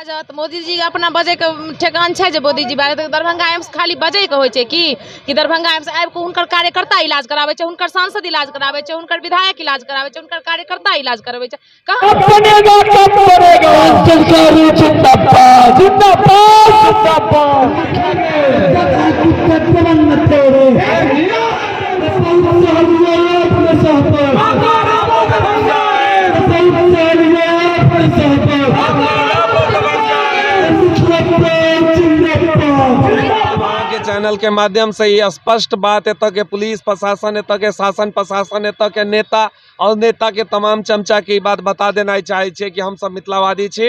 बाजत मोदीजी अपना बजैके ठेकान छै जे मोदीजी बाजत। दरभंगा एम्स खाली बजैके होइ छै कि दरभंगा एम्स आबि कऽ हुनकर कार्यकर्ता इलाज कराबै छै, हुनकर सांसद इलाज कराबै छै, हुनकर विधायक इलाज कराबै छै, हुनकर कार्यकर्ता इलाज करबै छै? कहाँ बनेगा कब बनेगा? सरकारी जिंदाबाद, जिंदाबाद, जिंदाबाद। तेरे के चैनल के माध्यम से ये स्पष्ट बात एतऽ के पुलिस प्रशासन, एतऽ के शासन प्रशासन, एतऽ के नेता और नेता के तमाम चमचा के ई बात बता देना चाहे छियै कि हमसब मिथिलावादी छी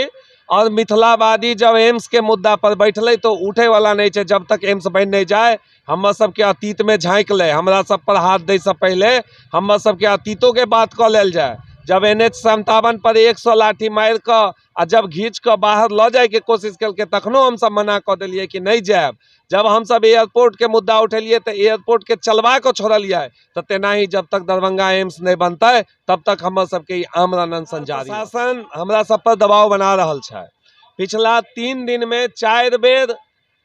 और मिथिलावादी जब एम्स के मुद्दा पर बैठलै तो उठे वाला नहीं छै जब तक एम्स बनि नहीं जाए। हमर सबके अतीत में झाँकि ले, हमरा सब पर हाथ दै से पहले हमर सबके अतीतों के बात कऽ लेल जाए। जब एन एच 57 पर 100 लाठी मारि कऽ आ जब घींच कऽ बाहर लऽ जायके कोशिश केलकै, तखनो हमसब मना कऽ देलियै कि नहि जायब। जब हमसब एयरपोर्ट के मुद्दा उठेलियै तऽ एयरपोर्ट के चलबा कऽ छोड़लियै। तऽ तेनाही जब तक दरभंगा एम्स नहि बनतै तब तक हमर सबके ई आमरण अनशन जारी। प्रशासन हमरा सब पर दबाव बना रहल छै। पिछला 3 दिन में 4 बेर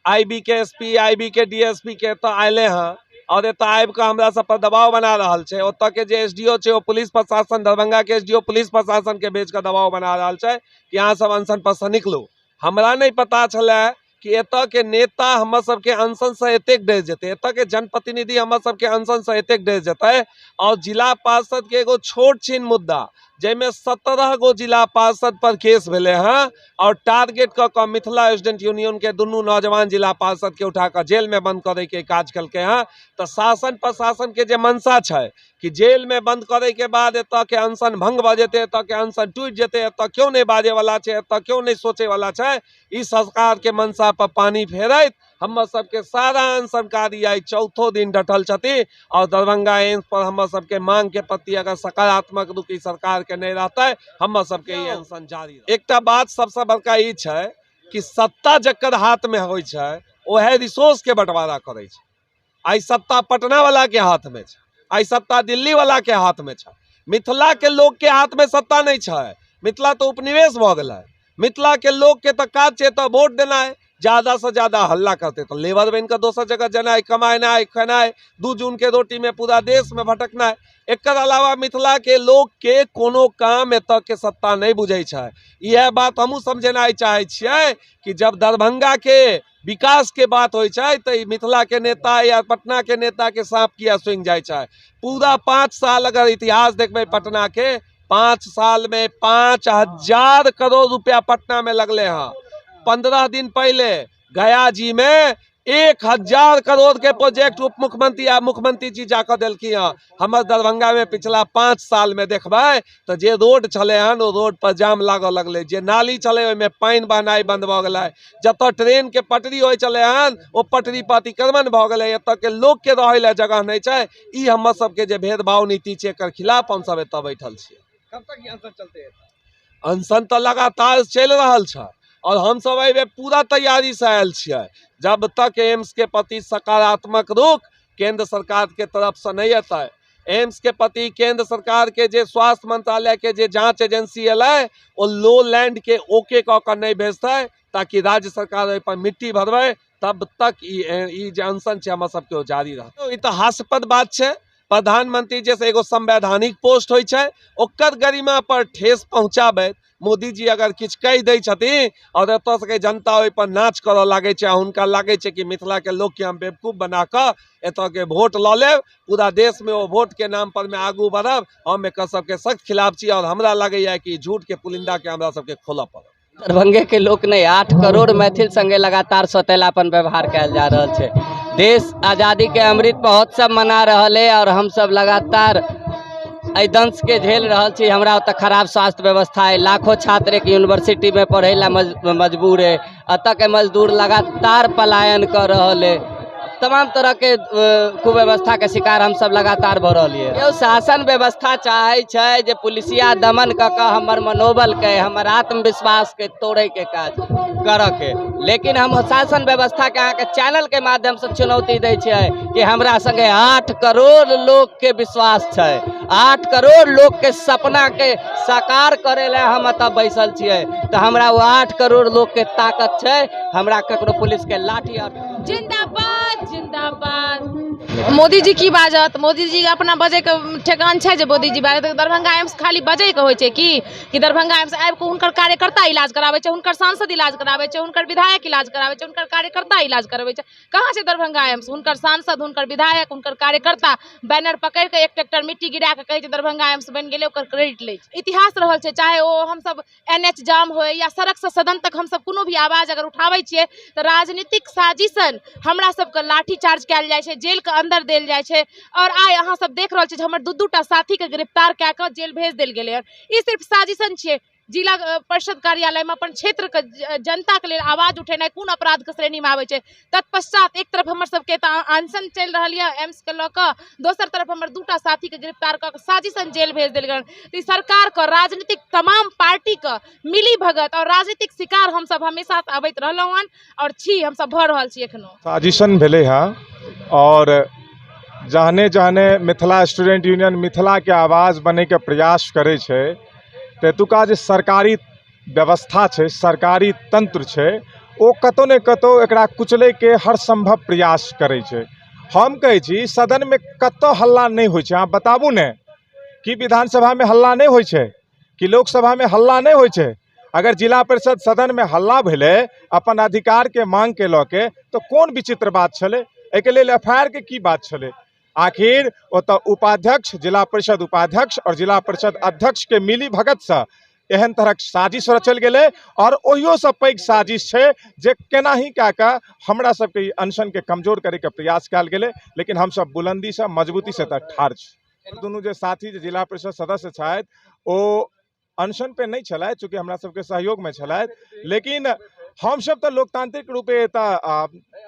आईबी के एसपी, आईबी के डीएसपी के एतऽ आयले हँ और एतऽ आबि कऽ हमरा सब पर दबाव बना रहल छै। ओतऽ के जे एसडीओ छै ओ पुलिस प्रशासन, दरभंगा के एसडीओ पुलिस प्रशासन के भेज कऽ दबाव बना रहल छै कि अहाँ सब अनशन पर से निकलू। हमरा नहि पता छलै कि एतऽ के नेता हमर सबके अनशन से एतेक डरि जेतै, एतऽ के जनप्रतिनिधि हमर सबके अनशन से एतेक डरि जेतै। और जिला पार्षद के एगो छोट छिन मुद्दा जाहिमे 17 गो जिला पार्षद पर केस भेलै हँ और टारगेट कऽ कऽ मिथिला स्टूडेंट यूनियन के दुनू नौजवान जिला पार्षद के उठा कऽ जेल में बंद करे के काज केलकै हँ। तऽ शासन प्रशासन के जे मंशा छै कि जेल में बंद करे के बाद एतऽ के अनशन भंग भऽ जेतै, एतऽ के अनशन टूटि जेतै, एतऽ क्यों नहि बाजे वाला छै, एतऽ क्यों नहि सोचे वाला छै, ई सरकार के मंशा पर पानी फेरैत हमर सबके सारा अनशनकारी आइ चौथो दिन डटल छथिन। और दरभंगा एम्स पर हमर सबके मांग के प्रति अगर सकारात्मक रुख ई सरकार के नहि रहतै, हमर सबके ई अनशन जारी रहतै। एकटा बात सबसँ बड़का ई छै कि सत्ता जकर हाथ में होइ छै ओहे रिसोर्स के बंटवारा करै छै। आइ सत्ता पटना वाला के हाथ में छै, आइ सत्ता दिल्ली वाला के हाथ में छै, मिथिला के लोग के हाथ में सत्ता नहीं छै। मिथिला तो उपनिवेश भऽ गेलै। मिथिला के लोग के तऽ काज छै तऽ वोट देनाइ, ज्यादा से ज्यादा हल्ला करते तो लेबर बन के दोसर जगह जेनाइ, कमाएनाइ, खेनाइ, 2 जून के रोटी में पूरा देश में भटकनाइ। एकर अलावा मिथिला के लोग के कोनो काम एतऽ के सत्ता नहीं बुझै छै। इएह बात हमहूँ समझेनाइ चाहै छियै कि जब दरभंगा के विकास के बात होइ छै तऽ ई मिथिला के नेता या पटना के नेता के सांप किया सूंघि जाइ छै। पूरा 5 साल अगर इतिहास देखबै पटना के, 5 साल में 5000 करोड़ रुपया पटना में लगले हँ। 15 दिन पहले गया जी में 1000 करोड़ के प्रोजेक्ट उप मुख्यमंत्री आ मुख्यमंत्री जी जाकर देलखिन हँ। हमर दरभंगा में पिछला 5 साल में देखबै तऽ जे रोड छलै हन ओ रोड पर जाम लागऽ लगलै, जे नाली छलै ओहिमे पानि बहनाइ बंद भऽ गेलै, जतऽ ट्रेन के पटरी होइ छलै हन ओ पटरी पर अतिक्रमण भऽ गेलै, एतऽ के लोक के रहै लए जगह नहि छै। ई हमर सबके जे भेदभाव नीति छै एकर खिलाफ हमसब एतऽ बैठल छियै। कब तक ई अनशन चलते? अनशन तऽ लगातार चलि रहल छै और हमसब एहि बेर पूरा तैयारी से आयल छियै। जब तक एम्स के प्रति सकारात्मक रुख केंद्र सरकार के तरफ से नहीं एतै, एम्स के प्रति केंद्र सरकार के जे स्वास्थ्य मंत्रालय के जे जांच एजेंसी एलै ओ लो लैंड के ओके कऽ कऽ नहीं भेजतै ताकि राज्य सरकार ओहि पर मिट्टी भरबै, तब तक ई जे अनशन छै हमर सबके ओ जारी रहतै। ई तऽ हास्यास्पद बात छै। प्रधानमंत्री जे एगो संवैधानिक पोस्ट होइ छै ओकर गरिमा पर ठेस पहुंचाबैत मोदी जी अगर किछु कहि दै छथिन और एतऽ के जनता ओहि पर नाच करऽ लागै छै आ हुनका लागै छै कि मिथिला के लोक के हम बेवकूफ बना कऽ एतऽ के वोट लऽ लेब, पूरा देश में ओ वोट के नाम पर में आगू बढ़ब। हम एकर सबके सख्त खिलाफ छी और हमरा लागैया कि झूठ के पुलिंदा के हमरा सबके खोलऽ पड़त। दरभंगे के लोक नहीं, 8 करोड़ मैथिल संगे लगातार सौतेलापन व्यवहार कयल जा रहल छै। देश आज़ादी के अमृत महोत्सव मना रहल है और हम सब लगातार एहि दंश के झेल रहल छी। हमरा ओतऽ खराब स्वास्थ्य व्यवस्था है, लाखों छात्र एक यूनिवर्सिटी में पढ़े ला मजबूर है, एतऽ के मजदूर लगातार पलायन कर रहल है। तमाम तरहके कुव्यवस्थाके शिकार हमसब लगातार भऽ रहल यऽ। यौ शासन व्यवस्था चाहै छै जे पुलिसिया दमन कऽ कऽ हमर मनोबलके, हमर आत्मविश्वासके तोड़ैके काज करऽके, लेकिन हम शासन व्यवस्थाके अहाँके चैनलके माध्यमसँ चुनौती दै छियै कि हमरा सङ्गे 8 करोड़ लोकके विश्वास छै, 8 करोड़ लोकके सपनाके साकार करै लए हम एतऽ बैसल छियै, तऽ हमरा ओ 8 करोड़ लोकके ताकत छै, हमरा ककरो पुलिसके लाठी और जिंदाबाद जिंदाबाद। मोदी जी की बाजत? मोदी जी अपना बजैके ठेकान छै जे मोदी जी बाजत? दरभंगा एम्स खाली बजैके होइ छै की दरभंगा एम्स आबि कऽ हुनकर कार्यकर्ता इलाज कराबै छै, हुनकर सांसद इलाज कराबै छै, हुनकर विधायक इलाज कराबै छै, हुनकर कार्यकर्ता इलाज करबै छै? कहाँ छै दरभंगा एम्स? हुनकर सांसद, हुनकर विधायक, हुनकर कार्यकर्ता बैनर पकड़ि कऽ एक ट्रैक्टर मिट्टी गिरा कऽ कहै छै दरभंगा एम्स बनि गेलै, ओकर क्रेडिट लै छै। इतिहास रहल छै, चाहे ओ हमसब NH जाम होय या सड़कसँ सदन तक हमसब कोनो भी आवाज अगर उठाबै छियै तऽ राजनीतिक साजिशन हमरा सबके लाठी चार्ज कयल जाइ छै, जेलके अन्दर देल जाइ छै। और आइ अहाँ सब देख रहल छी जे हमर 2-2 साथीके गिरफ्तार कए कऽ जेल भेज देल गेलै हन। ई सिर्फ साजिशन छियै। जिला परिषद कार्यालयमे अपन क्षेत्रके जनताके लेल आवाज उठेनाइ कोन अपराधके श्रेणीमे आबै छै? तत्पश्चात एक तरफ हमर सबके तऽ अनशन चलि रहल यऽ एम्सके लऽ कऽ, दोसर तरफ हमर 2 साथीके गिरफ्तार कऽ कऽ साजिशन जेल भेज देल गेल। तऽ ई सरकारके, राजनीतिक तमाम पार्टीके मिली भगत और राजनीतिक शिकार हमसब हमेशा अबैत रहलहुँ हन और छी, हमसब भऽ रहल छी एखनो। साजिशन भेलै हँ और जहने जहने मिथिला स्टूडेंट यूनियन मिथिलाके आवाज बनैके प्रयास करै छै तऽ एतुका जे सरकारी व्यवस्था छै, सरकारी तंत्र छै, ओ कतहु ने कतहु एकरा कुचलैके हर सम्भव प्रयास करै छै। हम कहै छी सदनमे कतहु हल्ला नहि होइ छै, अहाँ बताबू ने कि विधानसभामे हल्ला नहि होइ छै, कि लोकसभामे हल्ला नहि होइ छै? अगर जिला परिषद सदनमे हल्ला भेलै अपन अधिकारके माँगके लऽ के तऽ कोन विचित्र बात छलै? एहिके लेल FIR के की बात छलै? आखिर ओतऽ उपाध्यक्ष, जिला परिषद उपाध्यक्ष और जिला परिषद अध्यक्ष के मिली भगतसँ एहन तरहक साजिश रचल गेलै और ओहियोसँ पैघ साजिश छै जे केनाही कए कऽ हमरा सबके ई अनशनके कमजोर करैके प्रयास कयल गेलै, लेकिन हमसब बुलन्दीसँ मजबूतीसँ एतऽ ठाढ़ छी। दुनू जे साथी जे जिला परिषद सदस्य छथि ओ अनशन पे नहि छलथि, चूँकि हमरा सबके सहयोगमे छलथि, लेकिन हमसब तऽ लोकतांत्रिक रूपे एतऽ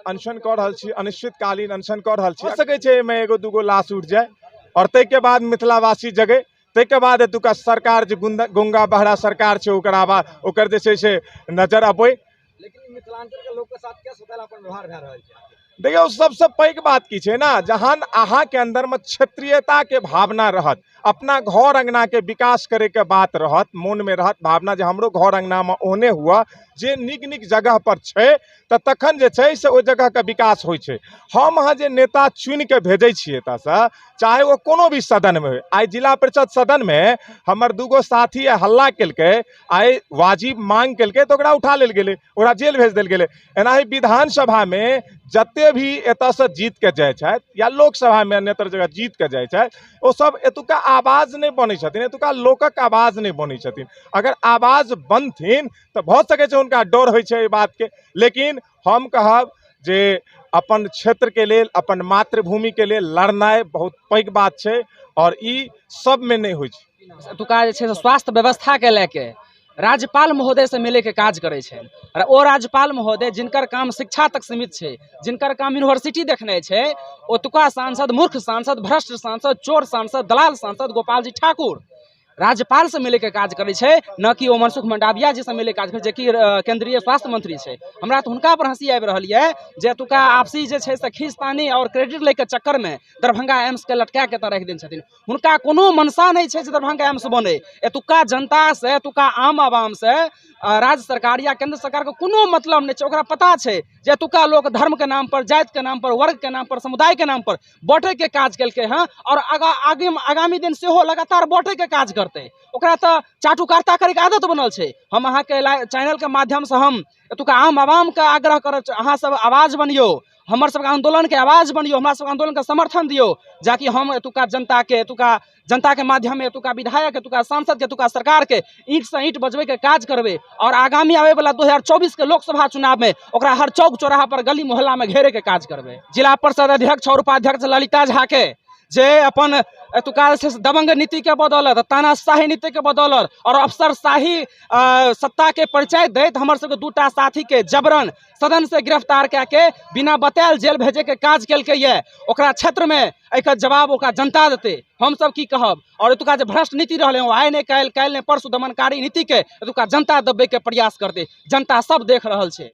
अनशन कऽ रहल छी, अनिश्चितकालीन अनशन कऽ रहल छी। भऽ सकै छै एहिमे 1-2 लाश उठि जाय और ताहिके बाद मिथिलावासी जगै, ताहिके बाद एतुका सरकार जे गुंगा बहरा सरकार छै ओकर आवाज, ओकर जे छै से नजर अबै। लेकिन मिथिलांचल के लोक के साथ क्या सौतेलापन व्यवहार भए रहल छै? देखियौ, सबसँ पैघ बात की छै ने, जहन अहाँके अन्दरमे क्षेत्रीयताके भावना रहत, अपना घर अङ्गनाके विकास करैके बात रहत, मोनमे रहत भावना जे हमरो घर अङ्गनामे ओहने हुअ जे नीक नीक जगह पर छै, तऽ तखन जे छै से ओहि जगहके विकास होइ छै। हम अहाँ जे नेता चुनिके भेजै छियै एतऽसँ, चाहे ओ कोनो भी सदनमे होइ, आइ जिला परिषद सदनमे हमर 2 साथी आइ हल्ला केलकै, आइ वाजिब मांग केलकै तऽ ओकरा उठा लेल गेलै, ओकरा जेल भेज देल गेलै। एनाही विधानसभामे जते भी एतऽसँ जीत के जाइ छथि या लोकसभामे अन्यतर जगह जीत के जाइ छथि, ओ सब एतुका आवाज नहि बनै छथिन, एतुका लोकक आवाज नहि बनै छथिन। अगर आवाज बनथिन तऽ भऽ सकै छै हुनका डर होइ छै एहि बातके, लेकिन हम कहब जे अपन क्षेत्रके लेल, अपन मातृभूमिके लेल लड़नाइ बहुत पैघ बात छै और ई सबमे नहि होइ छै। एतुका जे छै से स्वास्थ्य व्यवस्थाके लए के राज्यपाल महोदयसँ मिलैके काज करै छै, आओर ओ राज्यपाल महोदय जिनकर काम शिक्षा तक सीमित छै, जिनकर काम यूनिवर्सिटी देखनाइ छै, ओतुका सांसद मूर्ख सांसद, भ्रष्ट सांसद, चोर सांसद, दलाल सांसद गोपालजी ठाकुर राज्यपालसँ मिलैके काज करै छै, न कि ओ मनसुख मंडाविया जीसँ मिलैके काज करै छै, जेकि केंद्रीय स्वास्थ्य मंत्री छै। हमरा तऽ हुनका पर हँसी आबि रहल यऽ जे एतुका आपसी जे छै से खींचतानी आओर क्रेडिट लैके चक्करमे दरभंगा एम्सके लटका के एतऽ राखि देने छथिन। हुनका कोनो मनसा नहि छै जे दरभंगा एम्स बनै। एतुका जनतासँ, एतुका आम आवामसँ राज्य सरकार या केंद्र सरकारके कोनो मतलब नहि छै। ओकरा पता छै जे एतुका लोक धर्मके नाम पर, जातिके नाम पर, वर्गके नाम पर, समुदायके नाम पर बाँटैके काज केलकै हँ और आगामी दिन सेहो लगातार बाँटैके काज करतै। ओकरा तऽ चाटुकारिता करैके आदत बनल छै। हम अहाँके चैनलके माध्यमसँ हम एतुका आम आवामके आग्रह करब, अहाँ सब आवाज बनियौ, हमर सबके आन्दोलनके आवाज बनियौ, हमरा सबके आन्दोलनके समर्थन दियौ, जाकि हम एतुका जनताके, एतुका जनताके माध्यममे एतुका विधायक, एतुका सांसदके, एतुका सरकारके ईंटसँ ईंट बजबैके काज करबै और आगामी आबैवला 2024 के लोकसभा चुनावमे ओकरा हर चौक चौराहा पर, गली मोहल्लामे घेरैके काज करबै। जिला परिषद अध्यक्ष और उपाध्यक्ष ललिता झा के जे अपन एतुका जे छै से दबंग नीतिके बदौलत, तानाशाही नीतिके बदौलत आओर अफसरशाही सत्ताके परिचय दैत हमर सबके 2टा साथीके जबरन सदन से गिरफ्तार कए के बिना बतायल जेल भेजैके काज केलकै ये। ओकरा क्षेत्रमे एकर जवाब ओकरा जनता देतै, हमसब की कहब। और एतुका जे भ्रष्ट नीति रहलै ओ आइ नहि काल्हि, काल्हि नहि परसू दमनकारी नीतिके एतुका जनता दबैके प्रयास करतै। जनता सब देख रहल छै।